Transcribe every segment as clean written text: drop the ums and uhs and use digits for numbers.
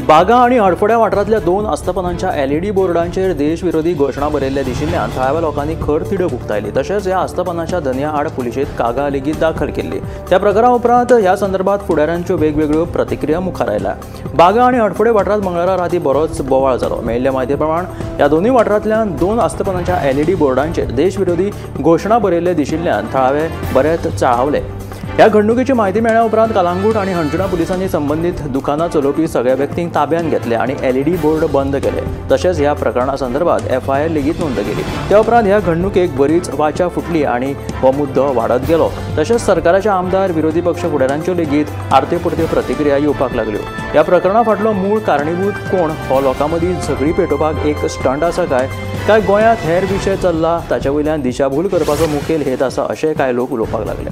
बागा आनी हडफड्या वाठारांतल्या 2 आस्थापनांच्या एलईडी बोर्डांचेर देशविरोधी घोशणा बरयल्ल्या दिशिल्ल्यान थळाव्या लोकांनी खर तिडक उक्तायली. तशेंच ह्या आस्थापनाच्या धनया आड पुलिशेंत कागाळ लेगीत दाखल केल्ली. त्या प्रकारा उपरांत ह्या संदर्भात फुडाऱ्यांच्यो वेगवेगळ्यो प्रतिक्रिया मुखार आयल्या. बागा आनी हडफडे वाठारांत मंगळारा राती बरोच बोवाळ जालो. मेळिल्ल्या म्हायती प्रमाण ह्या दोनूय वाठारांतल्यान 2 आस्थापनांच्या एलईडी बोर्डांचेर देशविरोधी घोशणा बरयल्ले दिशिल्ल्यान थळावे बरेच चाळावले. ह्या घडणुकेची म्हायती मेळ्ळ्या उपरांत कलांगूट आनी हणजुणा पुलिसांनी संबंदीत दुकानां चलोवपी सगळ्या व्यक्तींक ताब्यांत घेतले आनी एलईडी बोर्ड बंद केले. तशेंच ह्या प्रकरणा संदर्भात एफआयआर लेगीत नोंद केली. त्या उपरांत ह्या घडणुकेक बरीच वाचा फुटली आनी हो मुद्दो वाडत गेलो. तशेंच सरकाराच्या आमदार, विरोधी पक्ष फुडाऱ्यांच्यो लेगीत आरत्यो परत्यो प्रतिक्रिया येवपाक लागल्यो. ह्या प्रकरणा फाटलो मूळ कारणीभूत कोण हो लोकां मदीं झगडी पेटोवपाक एक स्टंट आसा काय काय गोंयांत हेर विशय चल्ला ताचे वयल्यान दिशाभूल करपाचो मुखेल हेत आसा अशें कांय लोक उलोवपाक लागले.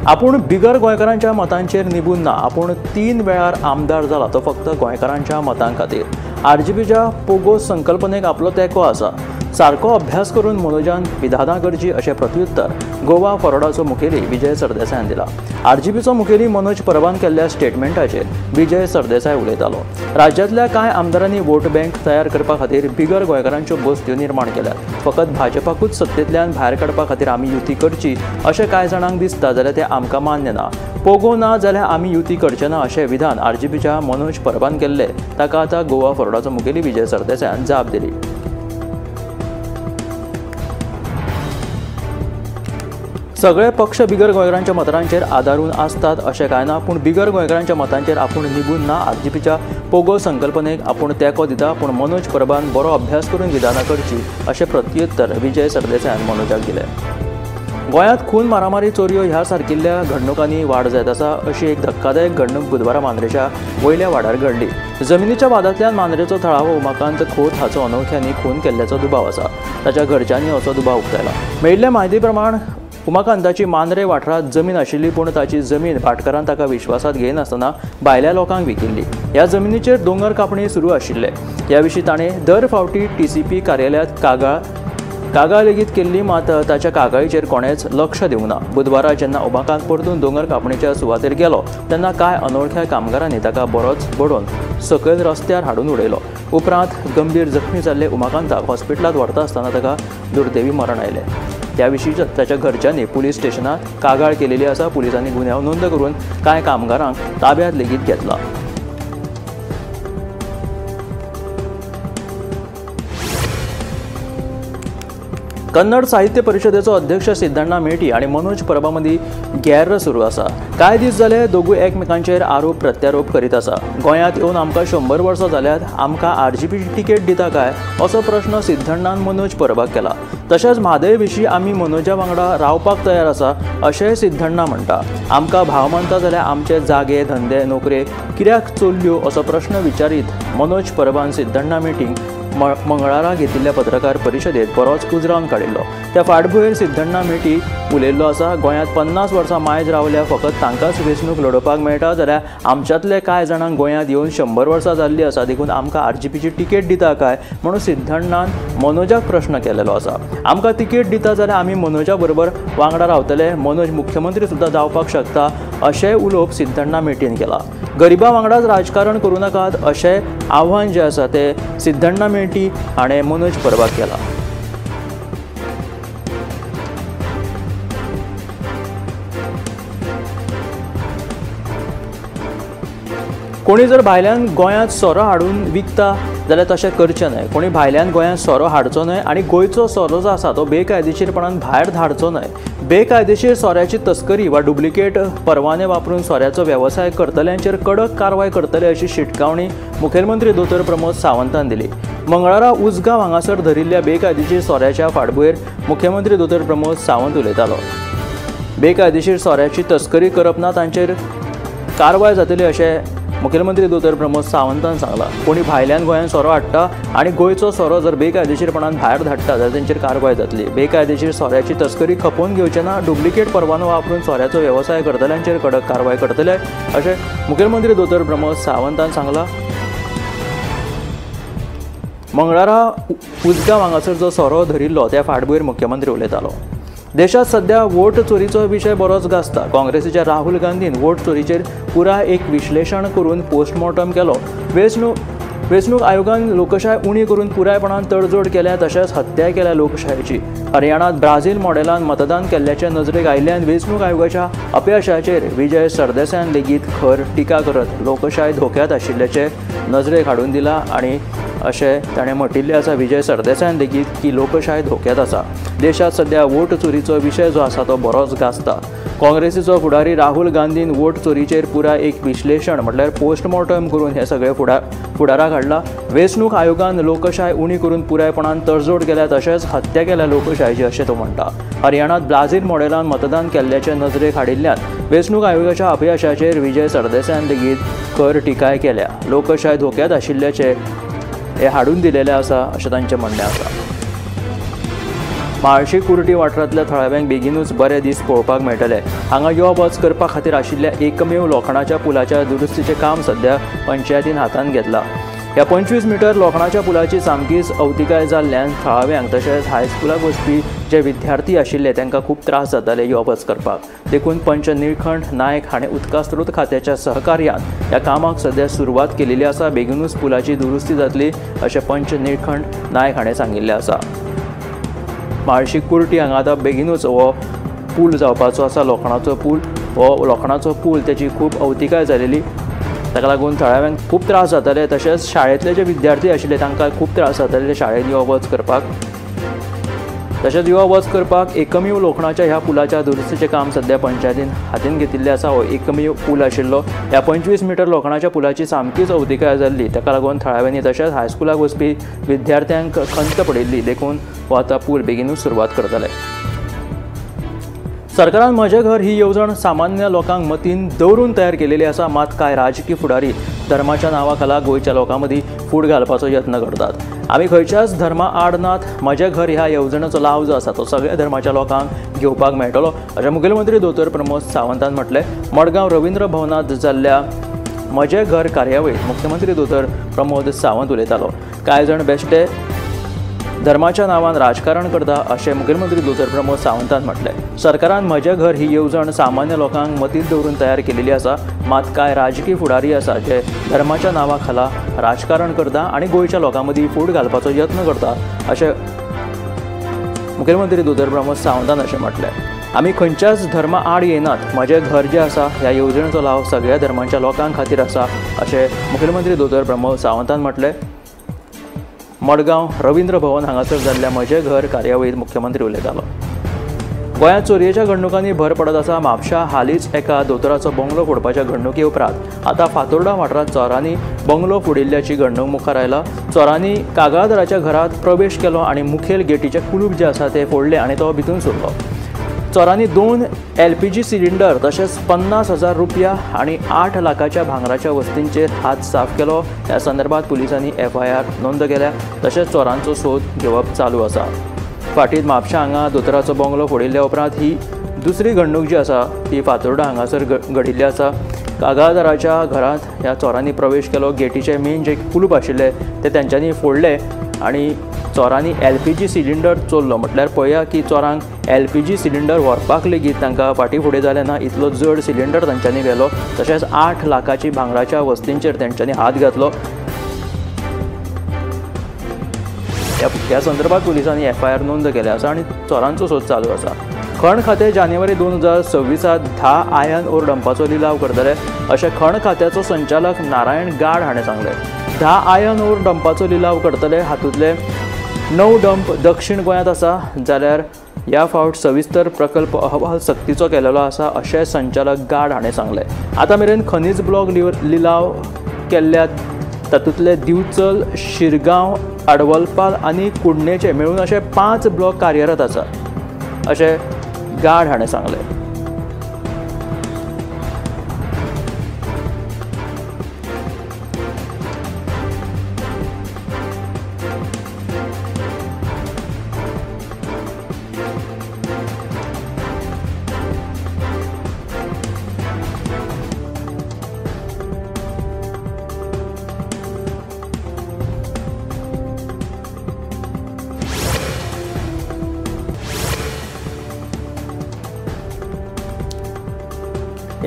आपूण बिगर गोंयकारांच्या मतांचेर निबून ना, आपूण 3 वेळार आमदार जाला तो फक्त गोंयकारांच्या मतां खातीर. आरजीपीच्या पोगो संकल्पनेक आपलो तेंको आसा. सारको अभ्यास करून मनोजान विधानां करची अशें प्रत्युत्तर गोवा फॉरवर्डाचो मुखेली विजय सरदेसायान दिला. आरजीपीचो मुखेली मनोज परबान केल्ल्या स्टेटमेंटाचेर विजय सरदेसाय उलयतालो. राज्यांतल्या कांय आमदारांनी वोट बँक तयार करपा खातीर बिगर गोंयकारांच्यो बस्त्यो निर्माण केल्यात. फकत भाजपाकूच सत्तेंतल्यान भायर काडपा खातीर आमी युती करची अशें कांय जाणांक दिसता जाल्यार तें आमकां मान्य ना. पोगो ना जाल्यार आमी युती करचे ना अशें विधान आरजीपीच्या मनोज परबान केल्लें. ताका आतां गोवा फॉरवर्डाचो मुखेली विजय सरदेसायान जाप दिली. सगळे पक्ष बिगर गोंयकारांच्या मतांचेर आदारून आसतात अशें कांय ना, पूण बिगर गोंयकारांच्या मतांचेर आपूण निबून ना. आरजीपीच्या पोगो संकल्पनेक आपूण तेंको दिता, पूण मनोज परबान बरो अभ्यास करून विधानां करची अशें प्रत्युत्तर विजय सरदेसायान मनोजाक दिलें. गोंयांत खून, मारामारी, चोरयो ह्या सारकिल्ल्या घडणुकांनी वाड जायत आसा अशी एक धक्कादायक घडणूक बुधवारा मांद्रेच्या वयल्या वाड्यार घडली. जमिनीच्या वादांतल्यान मांद्रेचो थळावो उमाकांत खोत हाचो अनोळख्यांनी खून केल्ल्याचो दुबाव आसा. ताच्या घरच्यांनी असो दुबाव उक्तायला. मेळिल्ल्या म्हायती प्रमाण उमाकांताची मांद्रे वाठारांत जमीन आशिल्ली, पूण ताची जमीन भाटकारान ताका विश्वासात घेयनासतना भायल्या लोकांक विकिल्ली. ह्या जमिनीचेर दोंगर कापणी सुरू आशिल्ले. ह्या विशीं ताणें दर फावटी टीसीपी कार्यालयांत कागाळ लेगीत केल्ली, मात ताच्या कागाळीचेर कोणेंच लक्ष दिवंक ना. बुधवारा जेन्ना उमाकांत परतून दोंगर कापणीच्या सुवातेर गेलो तेन्ना कांय अनोळख्या कामगारांनी ताका बरोच बडोवन सकयल रस्त्यार हाडून उडयलो. उपरांत गंभीर जखमी जाल्ले उमाकांताक हॉस्पिटलांत व्हरता आसतना ताका दुर्दैवी मरण आयलें. त्या विशीं ताच्या घरच्यांनी पुलीस स्टेशनात कागाळ केलेली आसा. पुलिसांनी गुन्यांव नोंद करून कांय कामगारांक ताब्यांत लेगीत घेतला. कन्नड साहित्य परिषदेचो अध्यक्ष सिद्धण्णा मेटी आनी मनोज परबा मदीं गैर सुरू आसा. कांय दीस जाले दोगूय एकमेकांचेर आरोप प्रत्यारोप करीत आसा. गोंयांत येवन आमकां 100 वर्सां जाल्यात, आमकां आरजीपीची तिकेट दिता काय असो प्रश्न सिद्धण्णान मनोज परबाक केला. तशेंच म्हादय विशीं आमी मनोजा वांगडा रावपाक तयार आसा अशेंय सिद्धण्णा म्हणटा. आमकां भाव मानता जाल्यार आमचे जागे, धंदे, नोकरे कित्याक चोरल्यो असो प्रश्न विचारीत मनोज परबान सिद्धण्णा मिटींग मंगळारा घेतिल्ल्या पत्रकार परिशदेत बरोच उजरावन काडिल्लो. त्या फाटभुंयेर सिद्धण्णा मेटी उलयल्लो आसा. गोंयांत 50 वर्सां मायज रावल्या फकत तांकांच वेंचणूक लडोवपाक मेळटा जाल्यार आमच्यांतले कांय जाणांक गोंयांत येवन 100 वर्सां जाल्लीं आसा, देखून आमकां आरजीपीची तिकेट दिता काय म्हणून सिद्धण्णान मनोजाक प्रश्न केलेलो आसा. आमकां तिकेट दिता जाल्यार आमी मनोजा बरोबर वांगडा रावतले, मनोज मुख्यमंत्री सुद्दां जावपाक शकता अशेंय उलोवप सिद्धण्णा मेटीन केलां. गरिबां वांगडाच राजकारण करूं नाकात अशें आव्हान जें आसा तें सिद्धण्णा मेटी हाणें मनोज परबाक केलां. कोणी जर भायल्यान गोंयांत सोरो हाडून विकता जाल्यार तशें करचें न्हय. कोणी भायल्यान गोंयांत सोरो हाडचो न्हय आनी गोंयचो सोरो जो आसा तो बेकायदेशीरपणान भायर धाडचो न्हय. बेकायदेशीर सोऱ्याची तस्करी वा डुप्लिकेट परवाने वापरून सोऱ्याचो वेवसाय करतल्यांचेर कडक कारवाय करतले अशी शिटकावणी मुखेलमंत्री दोतोर प्रमोद सावंतान दिली. मंगळारा उजगांव हांगासर धरिल्ल्या बेकायदेशीर सोऱ्याच्या फाटभुंयेर मुख्यमंत्री दोतोर प्रमोद सावंत उलयतालो. बेकायदेशीर सोऱ्याची तस्करी करप ना, तांचेर कारवाय जातली अशें मुखेलमंत्री दोतोर प्रमोद सावंतान सांगलां. कोणी भायल्यान गोंयांत सोरो हाडटा आनी गोंयचो सोरो जर बेकायदेशीरपणान भायर धाडटा जाल्यार तेंचेर कारवाय जातली. बेकायदेशीर सोऱ्याची तस्करी खपोवन घेवचे ना, डुप्लिकेट परवानो वापरून सोऱ्याचो वेवसाय करतल्यांचेर कडक कारवाय करतले अशें मुखेलमंत्री दोतोर प्रमोद सावंतान सांगलां. मंगळारा उजगांव हांगासर जो सोरो धरिल्लो त्या फाटभुंयेर मुख्यमंत्री उलयतालो. देशात सध्या वोट चोरीचो विशय बरोच गाजता. काँग्रेसीच्या राहुल गांधीन वोट चोरीचेर पुराय एक विश्लेशण करून पोस्टमॉर्टम केलो. वेंचणूक आयोगान लोकशाय उणी करून पुरायपणान तडजोड केल्या तशेंच हत्या केल्या लोकशायेची. हरियाणात ब्राझील मॉडेलान मतदान केल्ल्याचे नजरेक आयिल्ल्यान वेंचणूक आयोगाच्या अपयशाचेर विजय सरदेसायान लेगीत खर टिका करत लोकशाय धोक्यात आशिल्ल्याचे नजरेक हाडून दिला आनी अशें ताणें म्हटिल्लें आसा विजय सरदेसायान लेगीत की लोकशाय धोक्यात आसा. देशांत सध्या वोट चोरीचो विशय जो आसा तो बरोच गाजता. काँग्रेसीचो फुडारी राहुल गांधीन वोट चोरीचेर पुराय एक विश्लेशण म्हटल्यार पोस्टमॉर्टम करून हें सगळें फुडाराक हाडलां. वेंचणूक आयोगान लोकशाय उणी करून पुरायपणान तडजोड केल्या तशेंच हत्या केल्या लोकशायेची अशें तो म्हणटा. हरियाणात ब्राझील मॉडेलान मतदान केल्ल्याचे नजरेक हाडिल्ल्यान वेंचणूक आयोगाच्या अपयशाचेर विजय सरदेसायान लेगीत खर टिकाय केल्या. लोकशाय धोक्यात आशिल्ल्याचें हें हाडून दिलेलें आसा अशें तांचें म्हणणें आसा. म्हाळशी कुर्टी वाठारांतल्या थळाव्यांक बेगीनूच बरे दीस पळोवपाक मेळटले. हांगा यो वच करपा खातीर आशिल्ल्या एकमेव लोखणाच्या पुलाच्या दुरुस्तीचें काम सध्या पंचायतीन हातांत घेतलां. ह्या 25 मिटर लोखणाच्या पुलाची सामकीच अवतिकाय जाल्ल्यान थळाव्यांक तशेंच हायस्कुलाक वचपी जे विद्यार्थी आशिल्ले तांकां खूब त्रास जाताले यो वच करपाक. देखून पंच निळखंठ नायक हाणें उदका स्रोत खात्याच्या सहकार्यान ह्या कामाक सध्या सुरवात केलेली आसा. बेगीनूच पुलाची दुरुस्ती जातली अशें पंच निळखंठ नायक हाणें सांगिल्लें आसा. म्हाळशी कुर्टी हांगा आतां बेगीनूच हो पूल जावपाचो आसा, लोखणाचो पूल. हो लोखणाचो पूल तेची खूब अवतिकाय जालेली, ताका लागून थळाव्यांक खूब त्रास जाताले तशेंच शाळेंतले जे विद्यार्थी आशिल्ले तांकां खूब त्रास जाताले शाळेंत यो वच करपाक. तशेंच यो वच करपाक एकमेव लोखणाच्या ह्या पुलाच्या दुरुस्तीचें काम सध्या पंचायतीन हातीन घेतिल्लें आसा. हो एकमेव पूल आशिल्लो. ह्या 25 मिटर लोखणाच्या पुलाची सामकीच अवतिकाय जाल्ली, ताका लागून थळाव्यांनी तशेंच हायस्कुलाक वचपी विद्यार्थ्यांक खंत पडिल्ली. देखून हो आतां पूल बेगीनूच सुरवात करतले. सरकारान म्हजें घर ही येवजण सामान्य लोकांक मतीन दवरून तयार केलेली आसा. मात कांय राजकी फुडारी धर्माच्या नांवा खाला गोंयच्या लोकां मदीं फूट घालपाचो यत्न करतात. आमी खंयच्याच धर्मा आड नात. म्हजें घर ह्या येवजणेचो लाव जो आसा तो सगळ्या धर्माच्या लोकांक घेवपाक मेळटलो अशें मुखेलमंत्री दोतोर प्रमोद सावंतान म्हटलें. मडगांव रवींद्र भवनांत जाल्ल्या म्हजें घर कार्यावळींत मुख्यमंत्री दोतोर प्रमोद सावंत उलयतालो. कांय जाण बेश्टे धर्माच्या नांवान राजकारण करता अशें मुखेलमंत्री दोतोर प्रमोद सावंतान म्हटलें. सरकारान म्हजें घर ही येवजण सामान्य लोकांक मतींत दवरून तयार केलेली आसा. मात कांय राजकी फुडारी आसा जे धर्माच्या नांवा खाला राजकारण करता आनी गोंयच्या लोकां मदीं फूट घालपाचो यत्न करता अशें मुखेलमंत्री दोतोर प्रमोद सावंतान अशें म्हटलें. आमी खंयच्याच धर्मा आड येनात. म्हजें घर जें आसा ह्या येवजणेचो लाव सगळ्या धर्मांच्या लोकां खातीर आसा अशें मुखेलमंत्री दोतोर प्रमोद सावंतान म्हटलें. मडगांव रवींद्र भवन हांगासर जाल्ल्या म्हजें घर कार्यावळींत मुख्यमंत्री उलयतालो. गोंयांत चोरयेच्या घडणुकांनी भर पडत आसा. म्हापशा हालींच एका दोतोराचो बंगलो फोडपाच्या घडणुके उपरांत आतां फातोर्डा वाठारांत चोरांनी बंगलो फोडिल्ल्याची घडणूक मुखार आयला. चोरांनी कागाळदाराच्या घरांत प्रवेश केलो आनी मुखेल गेटीचें कुलूप जें आसा तें फोडलें आनी तो भितून सरलो. चोरांनी 2 LPG cylinder तशेंच 50,000 रुपया आनी 8 लाखाच्या भांगराच्या वस्तींचेर हात साफ केलो. ह्या संदर्भात पुलिसांनी FIR नोंद केल्या तशेंच चोरांचो सोद घेवप चालू आसा. फाटीं म्हापशा हांगा दोतोराचो बंगलो फोडिल्ल्या उपरांत ही दुसरी घडणूक जी आसा ती फातोर्डा हांगासर घडिल्ली आसा. कागाळदाराच्या घरांत ह्या चोरांनी प्रवेश केलो. गेटीचे मेन जे कुलूप आशिल्ले ते तेंच्यांनी फोडले आनी चोरांनी LPG cylinder चोरलो. म्हटल्यार पळया की चोरांक LPG cylinder व्हरपाक लेगीत तांकां फाटीं फुडें जालें ना, इतलो जड सिलिंडर तांच्यांनी व्हेलो. तशेंच 8 लाखाची भांगराच्या वस्तींचेर तेंच्यांनी हात घातलो. ह्या संदर्भात पुलिसांनी FIR नोंद केल्या आसा आनी चोरांचो सोद चालू आसा. खण खातें जानेवारी 2026 10 आयर्न ओर डंपाचो लिलाव करतले अशें खण खात्याचो संचालक नारायण गाड हाणें सांगलें. 10 आयर्न ओर डंपाचो लिलाव करतले. हातूंतले 9 डंप दक्षिण गोंयांत आसा जाल्यार ह्या फावट सविस्तर प्रकल्प अहवाल सक्तीचो केलेलो आसा अशें संचालक गाड हाणें सांगलें. आतां मेरेन खनीज ब्लॉक लिलाव केल्ल्या तातूंतले दिवचल, शिरगांव, आडवलपाल आनी कुडणेचे मेळून अशे 5 ब्लॉक कार्यरत आसा अशें गाड हाणें सांगलें.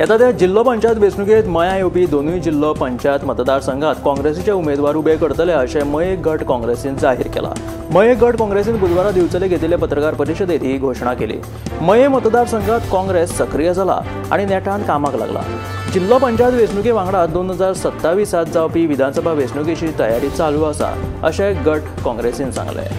येता त्या जिल्लो पंचायत वेंचणुकेंत मयां येवपी दोनूय जिल्लो पंचायत मतदारसंघात काँग्रेसीचे उमेदवार उबे करतले अशें मये गट काँग्रेसीन जाहीर केला। मये गट काँग्रेसीन बुधवारा दिवचले घेतिल्ले पत्रकार परिशदेत ही घोशणा केली। मये मतदारसंघात काँग्रेस सक्रीय जाला आनी नेटान कामाक लागला। जिल्लो पंचायत वेंचणुके वांगडा 2027 जावपी विधानसभा वेंचणुकेची तयारी चालू आसा अशें गट काँग्रेसीन सांगलें।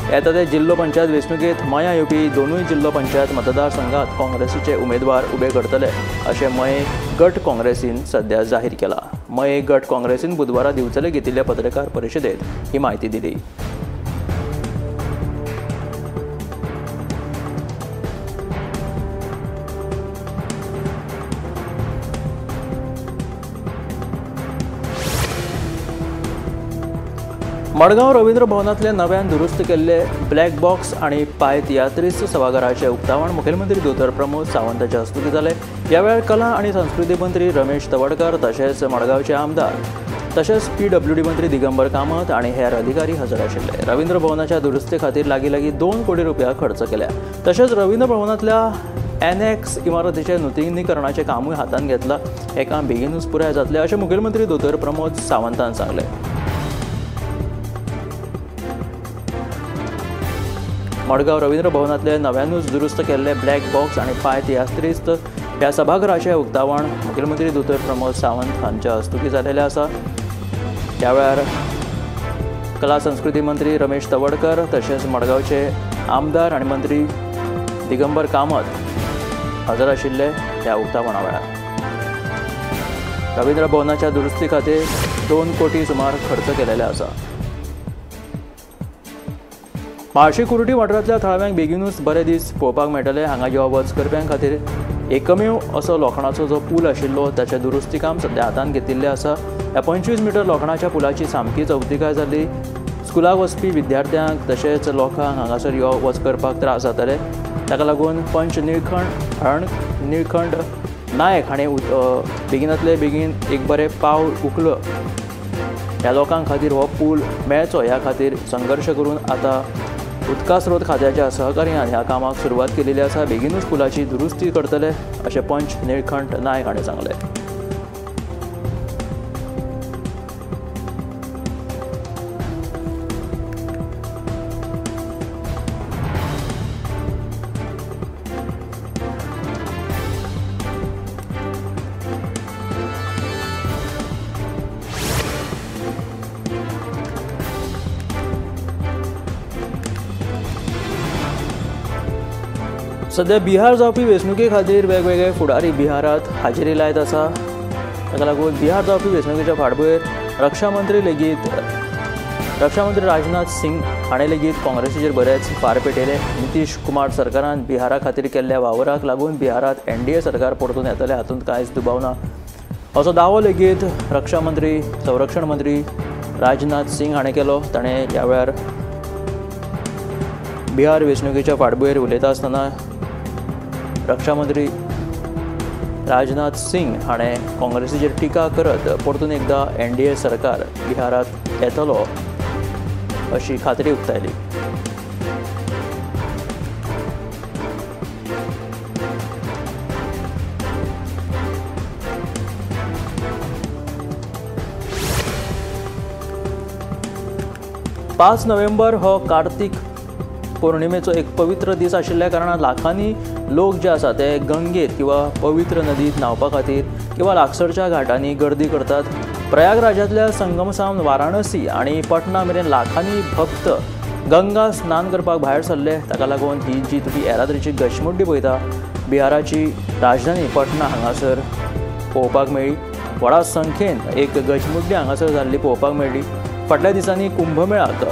येता ते जिल्लो पंचायत वेंचणुकेंत मयां येवपी दोनूय जिल्लो पंचायत मतदारसंघात काँग्रेसीचे उमेदवार उबे करतले अशें मये गट काँग्रेसीन सध्या जाहीर केला। मये गट काँग्रेसीन बुधवारा दिवचले घेतिल्ल्या पत्रकार परिशदेत ही म्हायती दिली। मडगांव रवींद्र भवनांतले नव्यान दुरुस्त केल्ले ब्लॅक बॉक्स आनी पाय तियात्रिस्त सभाघराचें उक्तावण मुखेलमंत्री दोतोर प्रमोद सावंताच्या हस्तुकीं जालें। ह्या वेळार कला आनी संस्कृती मंत्री रमेश तवडकर तशेंच मडगांवचे आमदार तशेंच पीडब्ल्यूडी मंत्री दिगंबर कामत आनी हेर अधिकारी हजर आशिल्ले। रवींद्र भवनाच्या दुरुस्ती खातीर लागीं लागीं 2 कोटी रुपया खर्च केल्या। तशेंच रवींद्र भवनांतल्या एनएक्स इमारतीचें नुतनीकरणाचें कामूय हातांत घेतलां। हें काम बेगीनूच पुराय जातलें अशें मुखेलमंत्री दोतोर प्रमोद सावंतान सांगलें। मडगांव रवींद्र भवनांतले नव्यानूच दुरुस्त केल्ले ब्लॅक बॉक्स आनी पाय तियात्रिस्त ह्या सभाघराचें उक्तावण मुखेलमंत्री दोतोर प्रमोद सावंत हांच्या हस्तुकीं जालेलें आसा। ह्या वेळार कला संस्कृती मंत्री रमेश तवडकर तशेंच मडगांवचे आमदार आनी मंत्री दिगंबर कामत हजर आशिल्ले। ह्या उक्तावणा वेळार रवींद्र भवनाच्या दुरुस्ती खातीर 2 कोटी सुमार खर्च केलेले आसा। म्हाळशी कुर्टी वाठारांतल्या थळाव्यांक बेगीनूच बरे दीस पळोवपाक मेळटले। हांगा यो वच करप्यां खातीर एकमेव असो लोखणाचो जो पूल आशिल्लो ताचें दुरुस्ती काम सद्या हातांत घेतिल्लें आसा। ह्या 25 मिटर लोखणाच्या पुलाची सामकीच अवतिकाय जाल्ली। स्कुलाक वचपी विद्यार्थ्यांक तशेंच लोकांक हांगासर यो वच करपाक त्रास जाताले। ताका लागून पंच निळखंड नायक हाणें बेगिनांतले बेगीन एक बरें पावल उखलो। ह्या लोकां खातीर हो पूल मेळचो ह्या खातीर संघर्श करून आतां उदका स्रोत खात्याच्या सहकार्यान ह्या कामाक सुरवात केलेली आसा। बेगीनूच पुलाची दुरुस्ती करतले अशें पंच निळखंठ नायक हाणें सांगलें। सध्या बिहार जावपी वेंचणुके खातीर वेगवेगळे फुडारी बिहारात हाजेरी लायत आसा। ताका लागून बिहार जावपी वेंचणुकेच्या फाटभुंयेर रक्षा मंत्री राजनाथ सिंग हाणें लेगीत काँग्रेसीचेर बरेच फार पेटयले। नितीश कुमार सरकारान बिहारा खातीर केल्ल्या वावराक लागून बिहारात एनडीए सरकार परतून येतलें हातूंत कांयच दुबाव ना असो दावो लेगीत रक्षा मंत्री संरक्षण मंत्री राजनाथ सिंग हाणें केलो। ताणें ह्या वेळार बिहार वेंचणुकेच्या फाटभुंयेर उलयता आसतना रक्षा मंत्री राजनाथ सिंग हाणें काँग्रेसीचेर टिका करत परतून एकदा एनडीए सरकार बिहारात येतलो अशी खात्री उक्तायली। पांच नोव्हेंबर हो कार्तीक पौर्णिमेचो एक पवित्र दीस आशिल्ल्या कारणान लाखांनी लोक जे आसा ते गंगेत किंवा पवित्र नदीत न्हांवपा खातीर किंवा लागसरच्या घाटांनी गर्दी करतात। प्रयागराजांतल्या संगम सावन वाराणसी आनी पटना मेरेन लाखांनी भक्त गंगा स्नान करपाक भायर सरले। ताका लागून ही जी तुमी येरादारीची गचमुड्डी पळयता बिहाराची राजधानी पटना हांगासर पळोवपाक मेळ्ळी। व्हडा संख्येन एक गचमुड्डी हांगासर जाल्ली पळोवपाक मेळ्ळी। फाटल्या दिसांनी कुंभमेळाक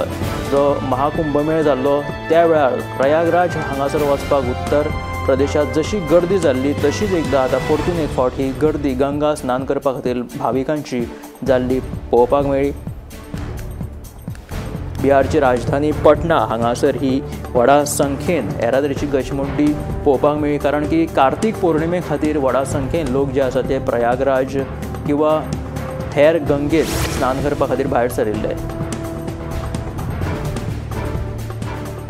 जो महाकुंभमेळ जाल्लो त्या वेळार प्रयागराज हांगासर वचपाक उत्तर प्रदेशात जशी गर्दी जाल्ली तशीच एकदां आतां परतून एक फावट ही गर्दी गंगा स्नान करपा खातीर भाविकांची जाल्ली पळोवपाक मेळ्ळी। बिहारची राजधानी पटना हांगासर ही व्हडा संख्येन येरादारीची गचमुड्डी पळोवपाक मेळ्ळी, कारण की कार्तीक पौर्णिमे खातीर व्हडा संख्येन लोक जे आसा ते प्रयागराज किंवा हेर गंगेत स्नान करपा खातीर भायर सरिल्ले।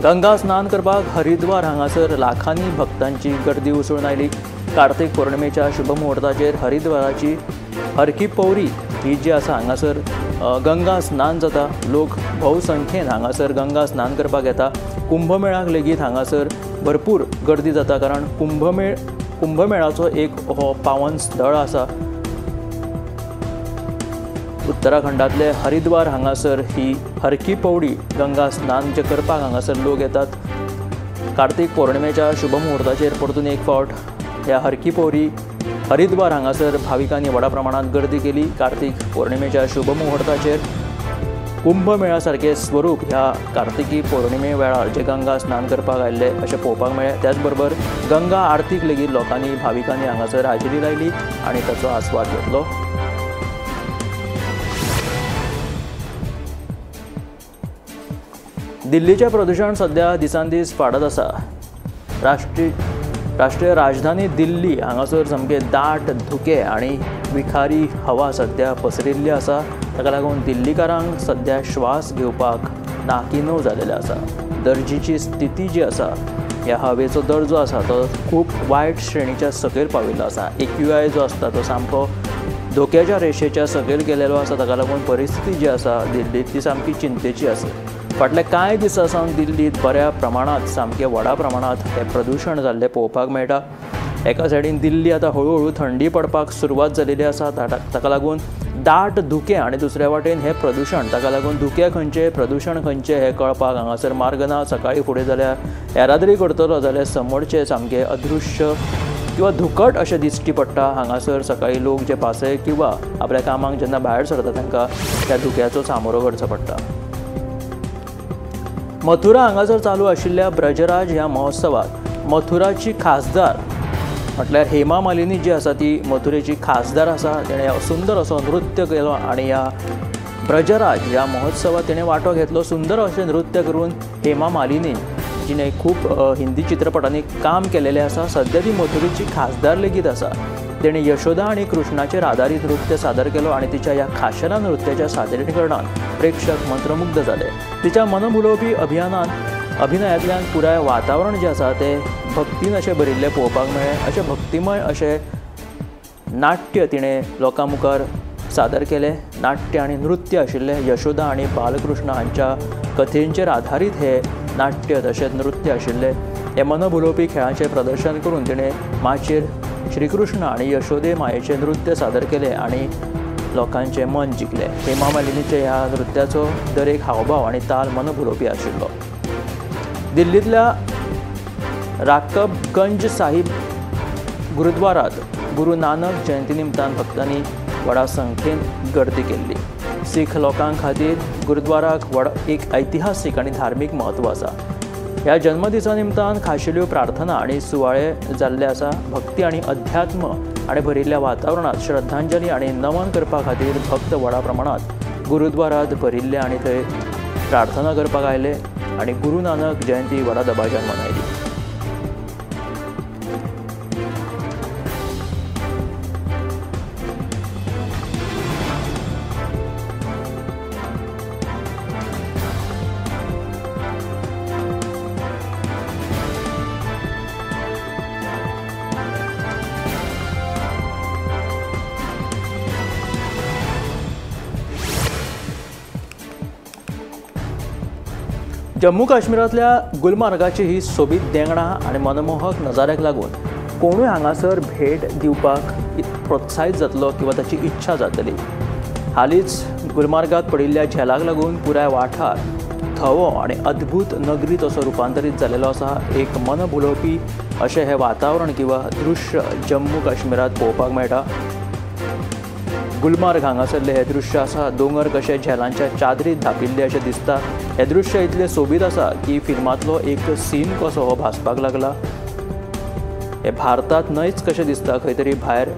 गंगा स्नान करपाक हरिद्वार हांगासर लाखांनी भक्तांची गर्दी उसळून आयली। कार्तिक पौर्णिमेच्या शुभ मुहूर्ताचेर हरिद्वाराची हरकी पौरी ही जी आसा हांगासर गंगा स्नान जाता। लोक भोवसंख्येन हांगासर गंगा स्नान करपाक येता। कुंभमेळाक लेगीत हांगासर भरपूर गर्दी जाता, कारण कुंभमेळाचो एक हो पावन स्थळ आसा। उत्तराखंडातले हरिद्वार हांगासर ही हरकी पौडी गंगा स्नान जे करपाक हांगासर लोक येतात। कार्तिक पौर्णिमेच्या शुभ मुहूर्ताचेर परतून एक फावट ह्या हरकी पौरी हरिद्वार हांगासर भाविकांनी व्हडा प्रमाणात गर्दी केली। कार्तिक पौर्णिमेच्या शुभ मुहूर्ताचेर कुंभमेळा सारके स्वरूप ह्या कार्तिकी पौर्णिमे वेळार जे गंगा स्नान करपाक आयिल्ले अशें पळोवपाक मेळ्ळें। त्याच बरोबर गंगा आरतीक लेगीत लोकांनी भाविकांनी हांगासर हाजेरी लायली आनी ताचो आस्वाद घेतलो। दिल्लीचें प्रदूशण सध्या दिसान दीस वाडत आसा। राष्ट्रीय राजधानी दिल्ली हांगासर सामकें दाट धुकें आनी विखारी हवा सध्या पसरिल्ली आसा। ताका लागून दिल्लीकारांक सध्या श्वास घेवपाक नाकिनव जाल्लें आसा। दर्जीची स्थिती जी आसा, ह्या हवेचो दर्जो आसा तो खूब वायट श्रेणीच्या सकयल पाविल्लो आसा। AQI जो आसता तो सामको धोक्याच्या रेशेच्या सकयल गेलेलो आसा। ताका लागून परिस्थिती जी आसा दिल्लींत ती सामकी चिंतेची आसा। फाटल्या कांय दिसां सावन दिल्लींत बऱ्या प्रमाणांत सामकें व्हडा प्रमाणांत हें प्रदूशण जाल्लें पळोवपाक मेळटा। एका सायडीन दिल्ली आतां हळुहळू थंडी पडपाक सुरवात जालेली आसा, ताका लागून दाट धुकें आनी दुसऱ्या वाटेन हें प्रदूशण, ताका लागून धुकें खंयचें प्रदूशण खंयचें हें कळपाक हांगासर मार्ग ना। सकाळीं फुडें जाल्यार येरादारी करतलो जाल्यार समोरचें सामकें अदृश्य किंवा धुकट अशें दिश्टी पडटा। हांगासर सकाळीं लोक जे पासय किंवा आपल्या कामाक जेन्ना भायर सरता तांकां त्या धुक्याचो सामोरो करचो पडटा। मथुरा हांगासर चालू आशिल्ल्या ब्रजराज ह्या महोत्सवात मथुराची खासदार म्हटल्यार हेमा मालिनी जी आसा ती मथुरेची खासदार आसा, तिणें सुंदर असो नृत्य केलो आनी ह्या ब्रजराज ह्या महोत्सवात तिणें वांटो घेतलो। सुंदर अशें नृत्य करून हेमा मालिनी जिणें खूब हिंदी चित्रपटांनी काम केलेलें आसा, सद्या ती मथुरेची खासदार लेगीत आसा। तिणें यशोदा आनी कृष्णाचेर आदारीत नृत्य सादर केलो आनी तिच्या ह्या खाशेल्या नृत्याच्या सादरीकरणान प्रेक्षक मंत्रमुग्ध जाले। तिच्या मनभुलोवपी अभिनयांतल्यान पुराय वातावरण जें आसा तें भक्तीन अशें भरिल्लें पळोवपाक मेळ्ळें। अशें भक्तिमय अशें नाट्य तिणें लोकां मुखार सादर केलें। नाट्य आनी नृत्य आशिल्लें यशोदा आनी बालकृष्ण हांच्या कथेंचेर आधारीत हे नाट्य तशेंच नृत्य आशिल्लें। हे मनभुलोवपी खेळाचें प्रदर्शन करून तिणें माचयेर श्रीकृष्ण आनी यशोदे मायेचें नृत्य सादर केलें आनी लोकांचें मन जिखलें। हेमा मालिनीच्या ह्या नृत्याचो दरेक हावभाव आनी ताल मनभुलोवपी आशिल्लो। दिल्लींतल्या राकबगंज साहिब गुरुद्वारात गुरु नानक जयंती निमतान भक्तांनी व्हडा संख्येन गर्दी केल्ली। सीख लोकां खातीर गुरुद्वाराक व्हड एक ऐतिहासीक आनी धार्मीक म्हत्व आसा। ह्या जन्मदिसा निमतान खाशेल्यो प्रार्थना आनी सुवाळे जाल्ले आसा। भक्ती आनी अध्यात्म आनी भरिल्ल्या वातावरणांत श्रद्धांजली आनी नमन करपा खातीर भक्त व्हडा प्रमाणांत गुरुद्वारात भरिल्ले आनी थंय प्रार्थना करपाक आयले आनी गुरु नानक जयंती व्हडा दबाज्यान मनयली। जम्मू काश्मीरांतल्या गुलमार्गाची ही सोबीत देंगणां आनी मनमोहक नजाऱ्याक लागून कोणूय हांगासर भेट दिवपाक प्रोत्साहीत जातलो किंवा ताची इच्छा जातली। हालींच गुलमार्गात पडिल्ल्या झेलाक लागून पुराय वाठार थवो आनी अद्भूत नगरीत असो रुपांतरीत जाल्लो आसा। एक मन भुलोवपी अशें हें वातावरण किंवा दृश्य जम्मू काश्मीरांत पळोवपाक मेळटा। गुलमार्ग हांगासरलें हें दृश्य आसा। दोंगर कशे झेलांच्या चादरीत धापिल्ले अशें दिसता। हें दृश्य इतलें सोबीत आसा की फिल्मांतलो एक सीन कसो हो भासपाक लागला। हें भारतांत न्हयच कशें दिसता, खंय तरी भायर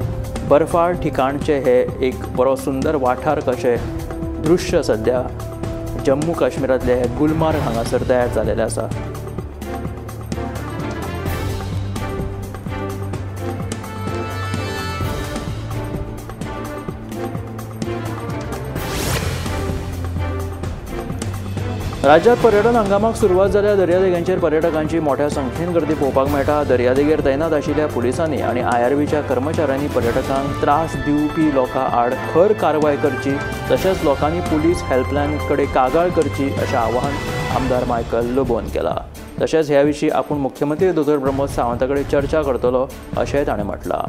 बर्फाळ ठिकाणचें हें एक बरो सुंदर वाठार कशें दृश्य सद्या जम्मू काश्मीरांतलें हें गुलमार्ग हांगासर तयार जालेलें आसा। राज्यात पर्यटन हंगामाक सुरवात जाल्या. दर्यादेगांचेर पर्यटकांची मोठ्या संख्येन गर्दी पळोवपाक मेळटा. दर्यादेगेर तैनात आशिल्ल्या पुलिसांनी आनी आयआरबीच्या कर्मचाऱ्यांनी पर्यटकांक त्रास दिवपी लोकां आड खर कारवाय करची, तशेंच लोकांनी पुलीस हेल्पलायन कडेन कागाळ करची अशें आवाहन आमदार मायकल लोबोन केलां. तशेंच ह्या विशीं आपूण मुख्यमंत्री दोतोर प्रमोद सावंता कडेन चर्चा करतलो अशेंय ताणें म्हटलां.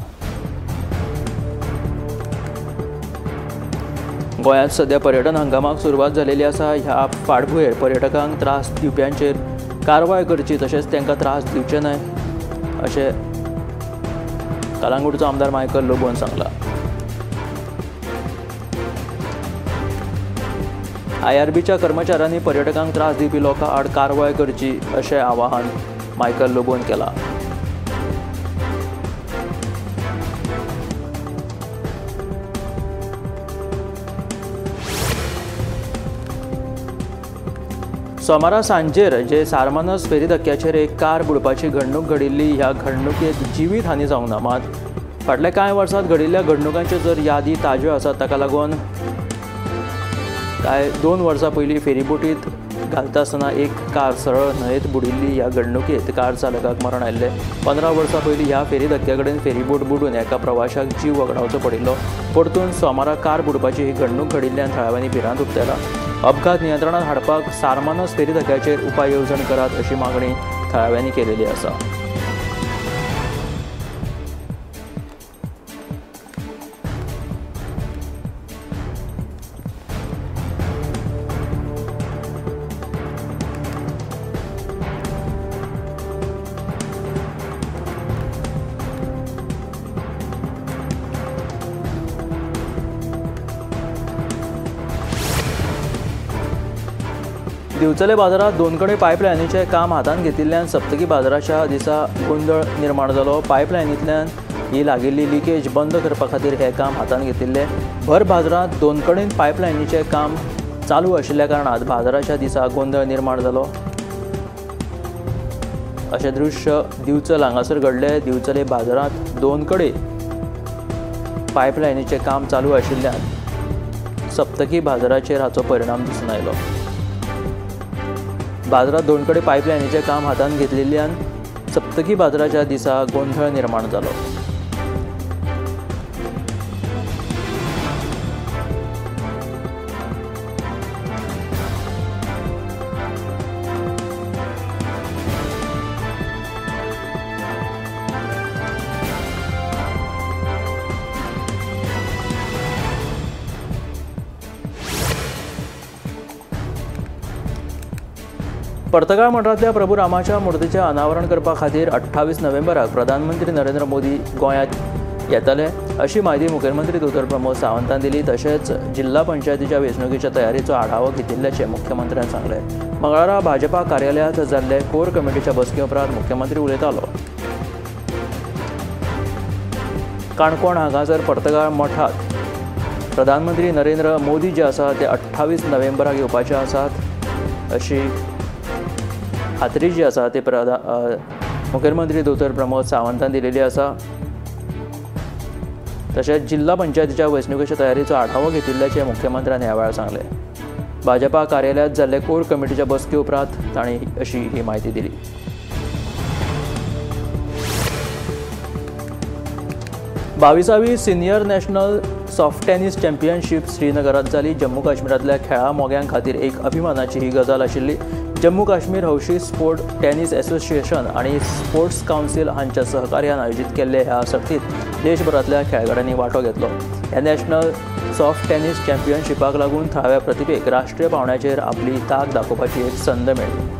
गोंयांत सध्या पर्यटन हंगामाक सुरवात जालेली आसा. ह्या फाटभुंयेर पर्यटकांक त्रास दिवप्यांचेर कारवाय करची, तशेंच तांकां त्रास दिवचे न्हय अशें कलांगूटचो आमदार मायकल लोबोन सांगलां. आयआरबीच्या कर्मचाऱ्यांनी पर्यटकांक त्रास दिवपी लोकां आड कारवाय करची अशें आवाहन मायकल लोबोन केलां. सोमारा सांजेर जे सारमानस फेरी धक्क्याचेर एक कार बुडपाची घडणूक घडिल्ली. ह्या घडणुकेंत जिवीत हानी जावंक ना, मात फाटल्या कांय वर्सांत घडिल्ल्या घडणुकांच्यो जर यादी ताज्यो आसात ताका लागून कांय 2 वर्सां पयलीं फेरीबोटींत घालता आसतना एक कार सरळ न्हंयेत बुडिल्ली. ह्या घडणुकेंत कार चालकाक मरण आयिल्लें. 15 वर्सां पयलीं ह्या फेरी धक्क्या कडेन फेरीबोट बुडून एका प्रवाशाक जीव वगडावचो पडिल्लो. परतून सोमारा कार बुडपाची ही घडणूक घडिल्ल्यान थळाव्यांनी भिरांत उक्तायला. अपघात नियंत्रणात हाडपाक सारमानस फेरी धक्क्याचेर उपाय येवजण करात अशी मागणी थळाव्यांनी केलेली आसा. दिवचले बाजारात दोन कडेन पायपलायनीचें काम हातांत घेतिल्ल्यान सप्तकी बाजाराच्या दिसा गोंदळ निर्माण जालो. पायपलायनींतल्यान ही लागिल्ली लिकेज बंद करपा खातीर हें काम हातांत घेतिल्लें. भर बाजारांत दोन कडेन पायपलायनीचें काम चालू आशिल्ल्या कारणान बाजाराच्या दिसा गोंदळ निर्माण जालो. अशें दृश्य दिवचल हांगासर घडलें. दिवचले बाजारांत दोन कडेन पायपलायनीचें काम चालू आशिल्ल्यान सप्तकी बाजाराचेर हाचो परिणाम दिसून आयलो. बाजारात दोन कडेन पायपलायनीचें काम हातांत घेतिल्ल्यान सप्तकी बाजाराच्या दिसा गोंदळ निर्माण जालो. पर्तगाळ मठांतल्या प्रभू रामाच्या मूर्तीचें अनावरण करपा खातीर 28 नोव्हेंबराक प्रधानमंत्री नरेंद्र मोदी गोंयांत येतले अशी म्हायती मुखेलमंत्री दोतोर प्रमोद सावंतान दिली. तशेंच जिल्हा पंचायतीच्या वेंचणुकेच्या तयारीचो आढावो घेतिल्ल्याचें मुख्यमंत्र्यान सांगलें. मंगळारा भाजपा कार्यालयांत जाल्ले कोर कमिटीच्या बसके उपरांत मुख्यमंत्री उलयतालो. काणकोण हांगासर पर्तगाळ मठांत प्रधानमंत्री नरेंद्र मोदी जे आसा ते 28 नोव्हेंबराक येवपाचे आसात अशी खात्री जी आसा ती मुखेलमंत्री दोतोर प्रमोद सावंतान दिलेली आसा. तशेंच जिल्हा पंचायतीच्या वेंचणुकेच्या तयारीचो आढावो घेतिल्ल्याचें मुख्यमंत्र्यान ह्या वेळार सांगलें. भाजपा कार्यालयांत जाल्ले कोर कमिटीच्या बसके उपरांत तांणी अशी ही म्हायती दिली. 22वी senior national soft tennis championship श्रीनगरात जाली. जम्मू काश्मीरांतल्या खेळा मोग्यां खातीर एक अभिमानाची ही गजाल आशिल्ली. जम्मू काश्मीर हौशी स्पोर्ट टेनिस असोसिएशन आनी स्पोर्ट्स कावन्सिल हांच्या सहकार्यान आयोजीत केल्ले ह्या सर्तीत देशभरांतल्या खेळगड्यांनी वांटो घेतलो. ह्या नॅशनल सॉफ्ट टेनिस चॅम्पियनशिपाक लागून थळाव्या प्रतिभेक राष्ट्रीय पांवड्याचेर आपली तांक दाखोवपाची एक संद मेळ्ळी.